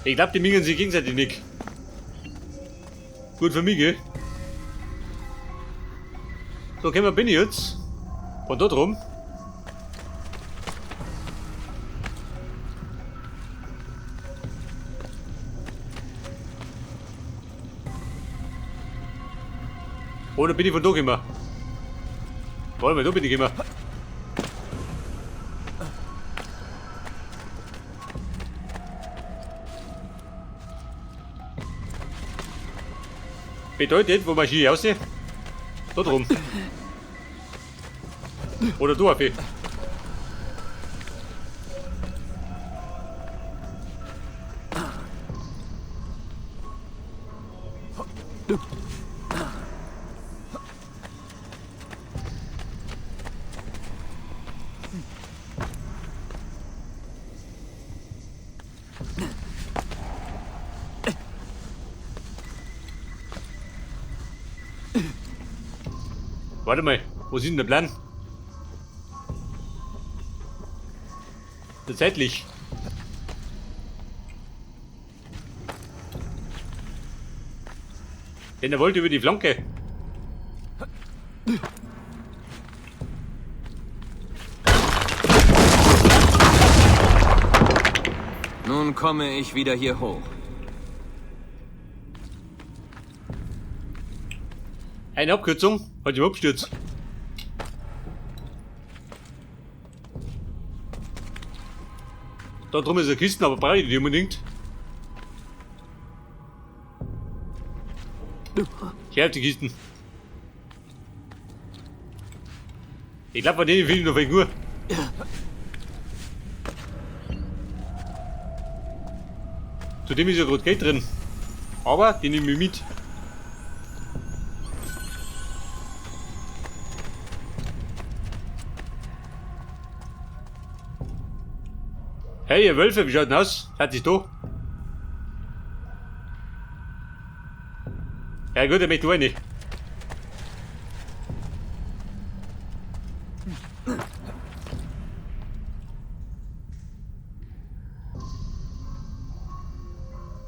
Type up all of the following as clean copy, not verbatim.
Ich glaube, die mingen sich gegenseitig nicht. Gut für mich, gell? So, okay, bin ich jetzt. Von dort rum. Oder bin ich von da gekommen? Warte mal, da bin ich gekommen. Bedeutet, wo marschiere ich raus? Da drum. Oder du, Affi. Warte mal, wo ist denn der Plan? Zeitlich. Denn er wollte über die Flanke. Nun komme ich wieder hier hoch. Eine Abkürzung hat ihm abgestürzt. Da drum ist eine Kiste, aber brauche ich die unbedingt. Ich helfe die Kisten. Ich glaube, von denen finde ich noch ein nur. Zudem ist ja gerade Geld drin. Aber die nehme ich mit. Hey, ihr Wölfe, wie schaut denn aus? Seid ihr da? Ja gut, er möchte auch nicht.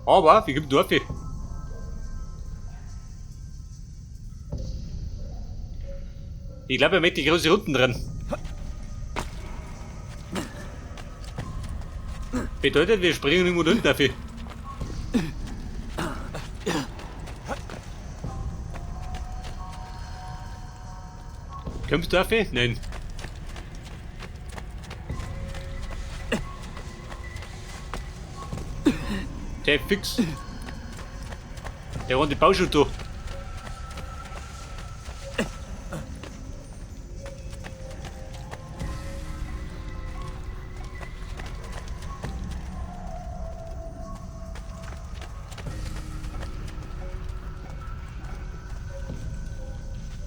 Aber, wie kommt du auf? Ich glaube, er möchte die große Runden drin. Bedeutet, wir springen irgendwo unten dafür. Kommst du dafür? Nein. Der fix. Der runde Bauschutt da.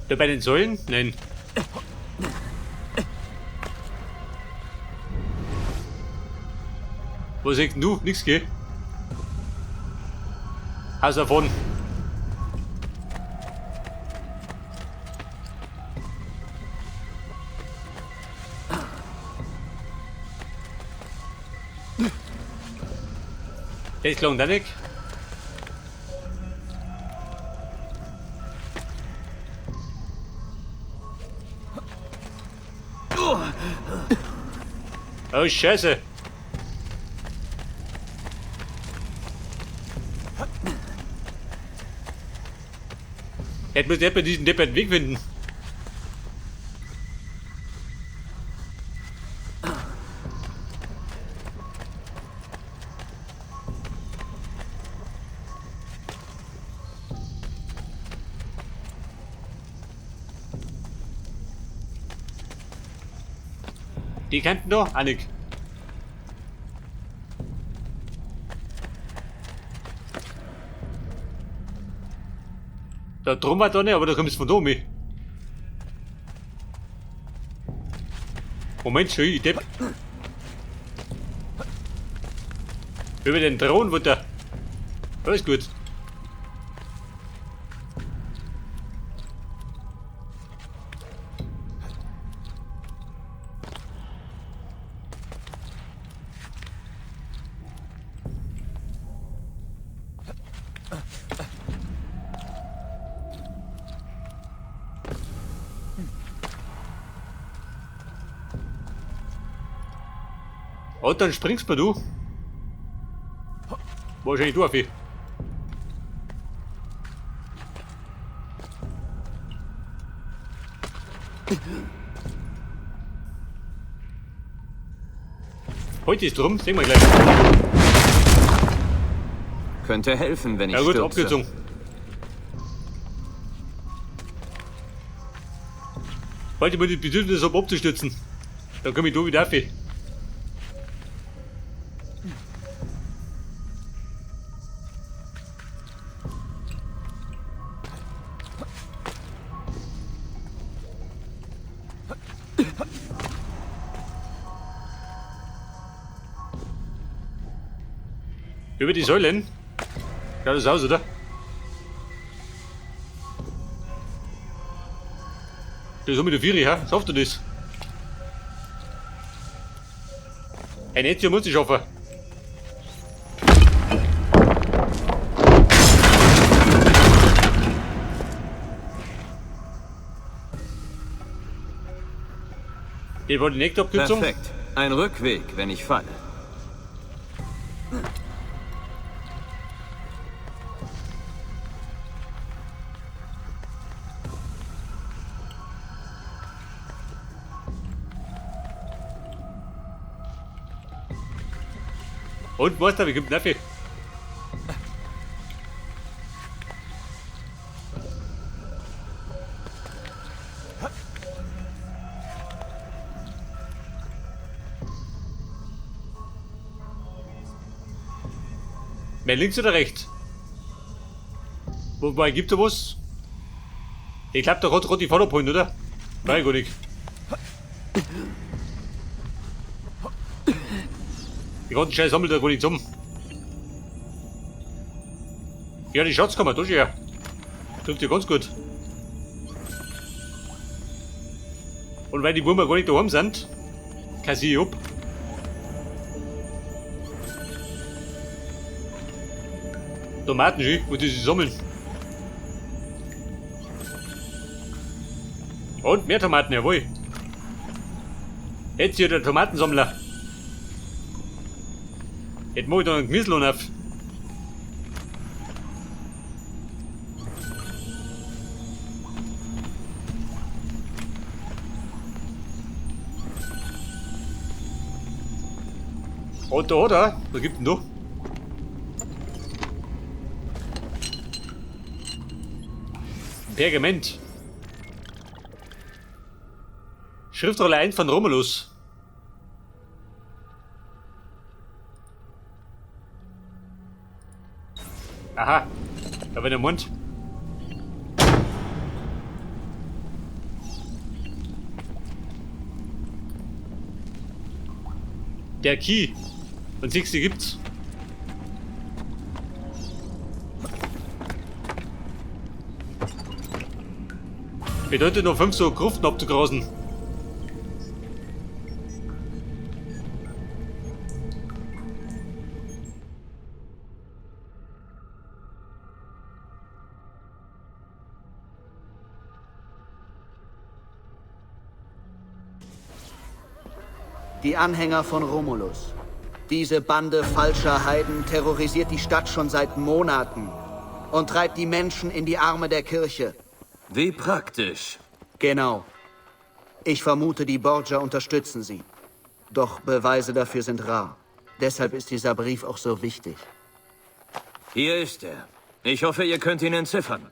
Da bei den Säulen? Nein. Was sagst denn du? Nix, gell? Haus davon. Das klang da nicht. Oh Scheiße. Jetzt muss der bei diesem depperten Weg finden. Die kannten doch, Annik. Da drum war da nicht, aber da kommst du von da mit. Moment, schon, ich depp. Über den Thron, wo der. Alles gut. Und dann springst du. Wahrscheinlich du, Affi. Heute ist drum, sehen wir gleich. Könnte helfen, wenn ich Ja gut, stürze. Abkürzung. Wollte mir die Bedürfnis habe abzustürzen. Dann komme ich da wieder auf. Über die Säulen. Schaut das aus, oder? Das ist mit der Vieri, hä? Schafft du das? Ein Ezio muss ich schaffen. Hier war die nächste Abkürzung. Perfekt. Ein Rückweg, wenn ich falle. Und Meister, wie kommt Neffe? Mehr links oder rechts? Wobei, gibt es was? Ich glaube, da hat die Follow-Point, oder? Nein, gar nicht. Die ganzen Scheiß sammelt da gar nicht zusammen. Ja, die Schatzkammer, da schon her. Trifft ja ganz gut. Und weil die Würmer gar nicht daheim sind, kassiere ich ab. Tomaten schön, wo die sie sammeln. Und mehr Tomaten, jawohl. Jetzt hier der Tomatensammler. Jetzt mach ich da einen Gemüselohn auf. Und da hat er. Was gibt's denn da? Ein Pergament. Schriftrolle 1 von Romulus. Aha, da war der Mund. Der Key. Und 60 gibt's. Bedeutet noch 5 so Gruften abzugrasen. Die Anhänger von Romulus. Diese Bande falscher Heiden terrorisiert die Stadt schon seit Monaten und treibt die Menschen in die Arme der Kirche. Wie praktisch. Genau. Ich vermute, die Borgia unterstützen sie. Doch Beweise dafür sind rar. Deshalb ist dieser Brief auch so wichtig. Hier ist er. Ich hoffe, ihr könnt ihn entziffern.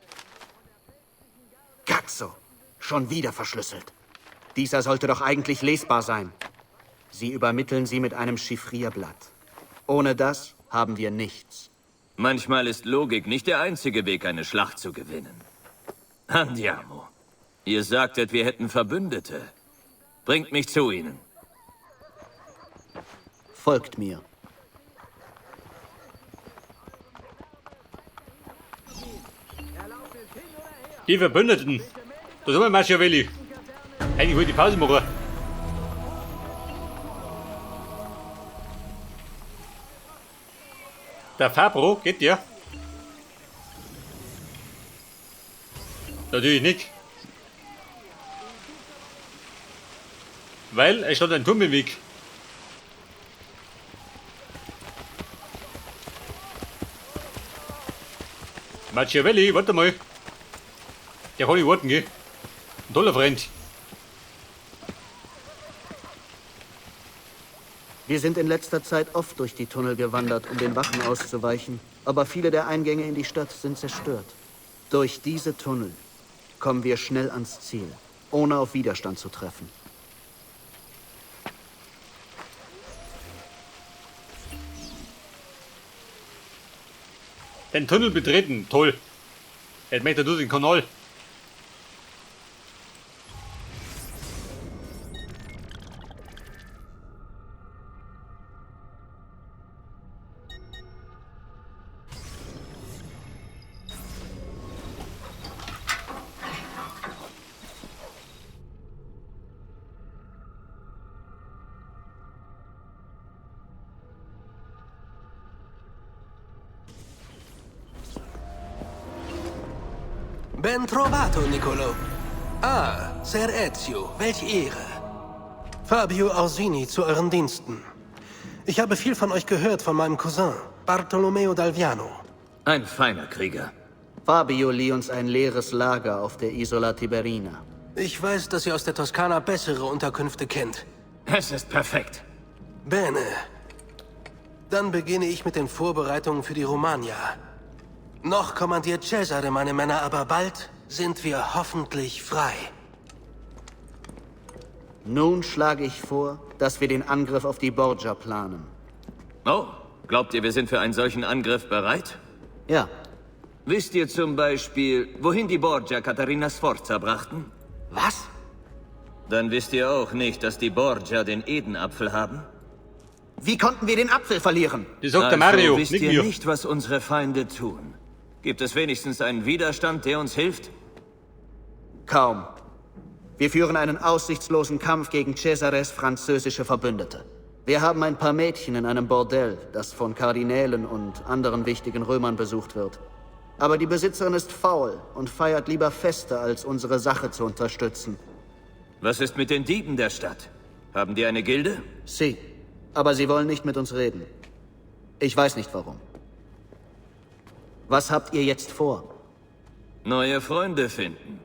Cazzo! Schon wieder verschlüsselt. Dieser sollte doch eigentlich lesbar sein. Sie übermitteln sie mit einem Chiffrierblatt. Ohne das haben wir nichts. Manchmal ist Logik nicht der einzige Weg, eine Schlacht zu gewinnen. Andiamo. Ihr sagtet, wir hätten Verbündete. Bringt mich zu ihnen. Folgt mir. Die Verbündeten. Da sind wir, Machiavelli. Eigentlich wollte ich Pause machen. Der Fabro, geht der? Natürlich nicht. Weil es stand ein Turm im Weg. Machiavelli, warte mal. Der kann ich warten, gell? Ein toller Freund. Wir sind in letzter Zeit oft durch die Tunnel gewandert, um den Wachen auszuweichen. Aber viele der Eingänge in die Stadt sind zerstört. Durch diese Tunnel kommen wir schnell ans Ziel, ohne auf Widerstand zu treffen. Den Tunnel betreten, toll. Jetzt möchte er durch den Kanal. Ben trovato, Nicolo. Ah, Ser Ezio, welch Ehre. Fabio Orsini zu euren Diensten. Ich habe viel von euch gehört von meinem Cousin, Bartolomeo d'Alviano. Ein feiner Krieger. Fabio lieh uns ein leeres Lager auf der Isola Tiberina. Ich weiß, dass ihr aus der Toskana bessere Unterkünfte kennt. Es ist perfekt. Bene. Dann beginne ich mit den Vorbereitungen für die Romagna. Noch kommandiert Cesare meine Männer, aber bald sind wir hoffentlich frei. Nun schlage ich vor, dass wir den Angriff auf die Borgia planen. Oh, glaubt ihr, wir sind für einen solchen Angriff bereit? Ja. Wisst ihr zum Beispiel, wohin die Borgia Katharina Sforza brachten? Was? Dann wisst ihr auch nicht, dass die Borgia den Edenapfel haben? Wie konnten wir den Apfel verlieren? Das sagt der Mario, wisst nicht ihr mir. nicht, was unsere Feinde tun? Gibt es wenigstens einen Widerstand, der uns hilft? Kaum. Wir führen einen aussichtslosen Kampf gegen Cesares französische Verbündete. Wir haben ein paar Mädchen in einem Bordell, das von Kardinälen und anderen wichtigen Römern besucht wird. Aber die Besitzerin ist faul und feiert lieber Feste, als unsere Sache zu unterstützen. Was ist mit den Dieben der Stadt? Haben die eine Gilde? Sie. Aber sie wollen nicht mit uns reden. Ich weiß nicht warum. Was habt ihr jetzt vor? Neue Freunde finden.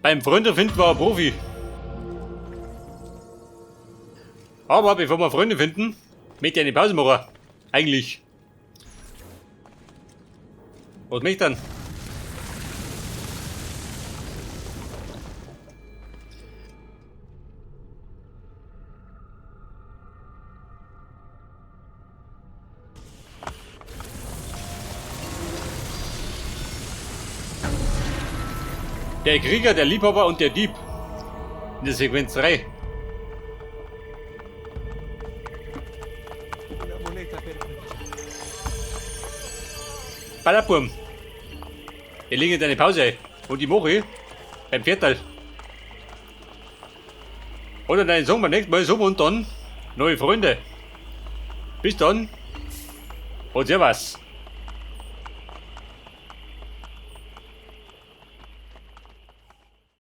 Beim Freunde finden war er Profi. Aber bevor wir Freunde finden, möchte ich eine Pause machen. Eigentlich. Was möchte ich dann? Der Krieger, der Liebhaber und der Dieb. In der Sequenz 3. Ballerburm. Wir legen jetzt eine Pause ein. Und die mache ich beim Viertel. Oder nein, sagen wir nächstes Mal so und dann neue Freunde. Bis dann. Und servus.